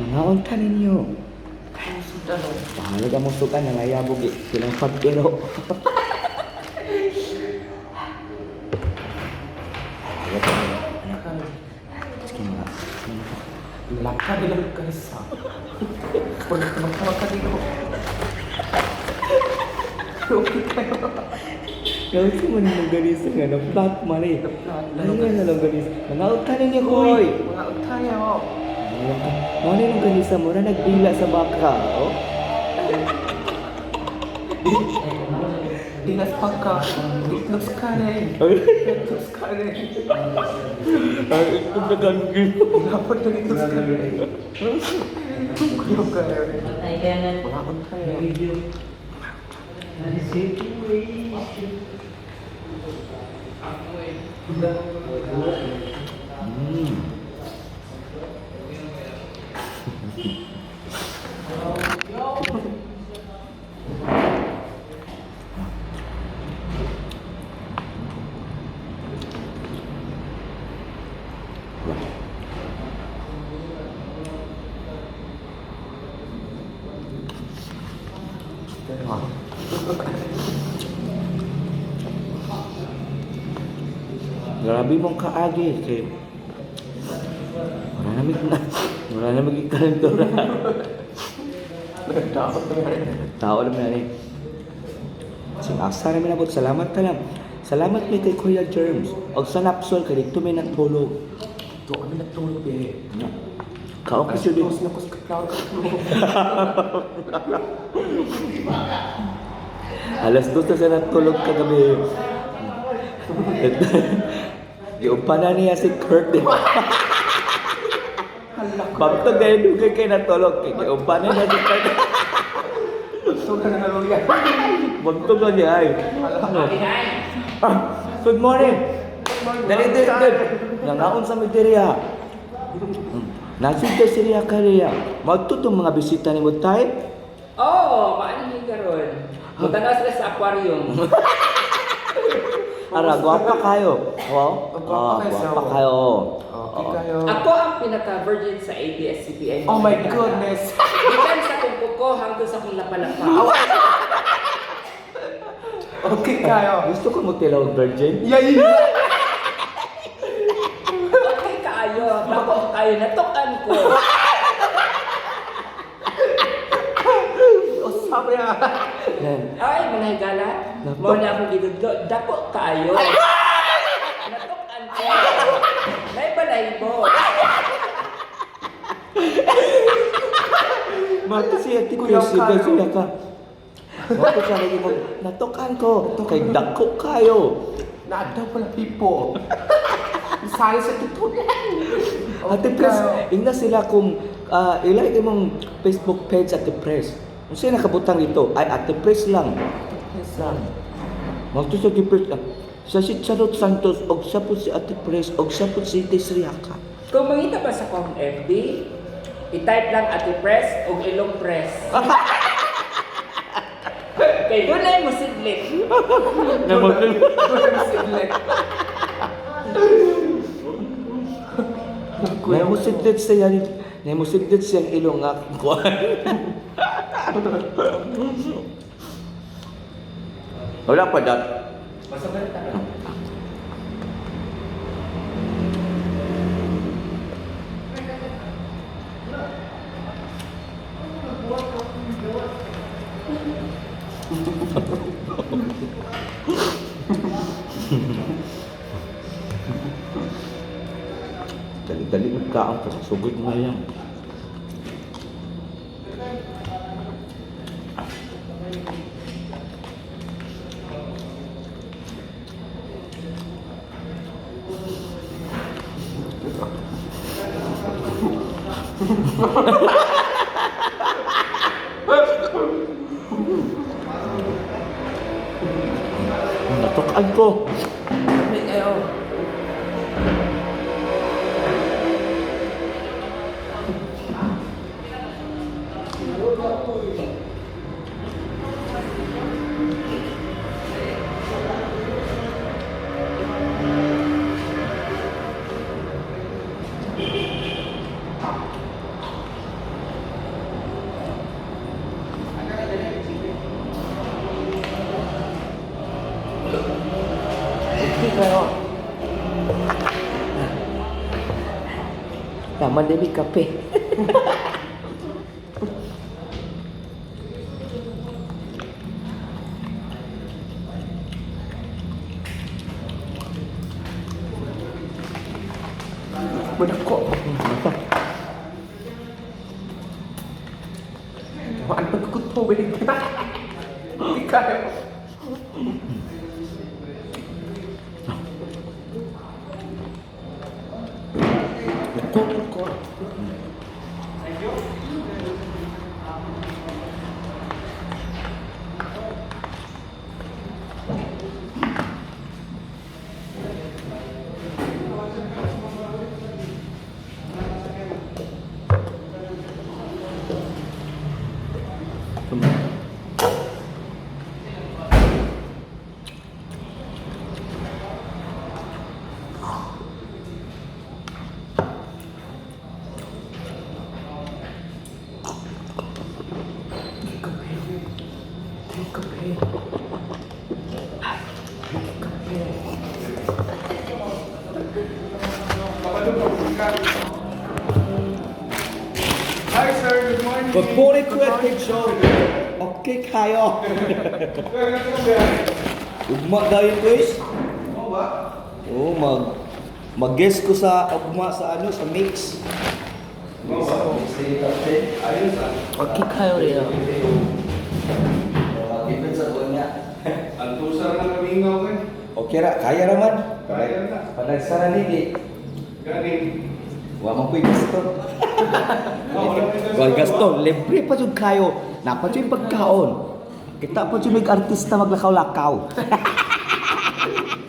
Mga unta ninyo. Bahalag ang musukan na ngayabog eh. Silang pagkiro. Sige mga. Laka bilang kanisa. Pag magkama ka dito. Okay kayo. Gawin mo na longganisa nga. Na-flat man eh. Ano nga na longganisa? Mga unta ninyo, koy! Mga utayo. Mga na longganisa mo na nagbila sa baka. Oh. Di nas pagka. Itlog sa kanin. Itlog sa kanin. Ay, itlog na ganggi. Dapat na itlog sa kanin. Kuyo kayo. Ay, kaya nga. Mga utayo. Grabe mong kaagi kay wala na mig wala na magikalentura. Nagtakot na rin. Tao naman na eh. Sing asa namin abot. Salamat ta lang. Salamat mi kay Kuya Germs. Og sa Napsol kay dito may natulog. Ito kami natulog eh. Kao kasi din. Tapos na ko sa cloud. 2:00 na siya natulog kagabi. Giupa na niya si Kurt. Eh. Bantog kayo dugay kay natulog. Kay giupa na niya si Kurt. Ito ka na naluya. Bantog na niya ay. Ano? Ah, good morning. Dali, dali, dali. Nangaon sa Midiriya. Nasud kay Siriya Kariya. Magtutong mga bisita ni mo type. Oo, oh, maano yung karon. Mutanaw sila sa aquarium. Ara, gwapa kayo. Wow. Gwapa Ah, kayo sa- gwapa kayo. Okay kayo. Ako ang pinaka-virgin sa ABS-CBN. Oh my goodness. Gikan sa kong kuko hangtod sa kong lapalapa. Okay kayo. Gusto ko mo tilaw virgin. Yeah, yeah. Okay kaayo. Dako kayo natukan ko. Oh, sabi ah. Yan. Ay, mga higala. Mao na akong gidudlo. Dako kaayo. Natukan ko. Nay balahibo. Mata siya ti Kuya Chris, kayo. siya ka. Mata siya lagi mo, natukan ko. Kay dako kayo. Naadaw pala people. Isali sa tutulan. Ate Pres, ingna sila kung ilike imong Facebook page Ate Pres. Unsa nakabutang dito? Ay Ate Pres lang. Yes lang. Magto sa Ate Pres lang. Sa si Charot Santos og siya po si Ate Pres og siya po si Tisriaka. Kung mangita pa sa kong FB, i-type lang Ate Press o Ilong Press. Kay doon ay musidlit. Siglet. May musidlit siya may musidlit siyang ilong nga kuan. Wala pa dat. Basta ba Dali-dali magkaon kasi sugod mo yan. Natukan ko. May kayo. Naman din may kape. Manako. Ano pagkukutuwin? Hindi kaya. Ko, ko. Kape. Kape. Kape. Hi sir, good morning. Good morning, Kuya Picho. Okay kayo. Ugma dayon, guys. Oo ba? Oo, mag-guess ko sa ugma sa ano, sa mix. Oo ba? Ayos ah. Okay kayo rin. Given sa niya. Ang tusar na kamingaw eh. Okay ra, kaya raman. Kaya na. Panagsara ni di. Galing. Wa man ko'y gasto. Oh, wala may gasto. Wal gasto, libre pa jud kayo. Napa jud pagkaon. Kita pa jud mig artista maglakaw-lakaw.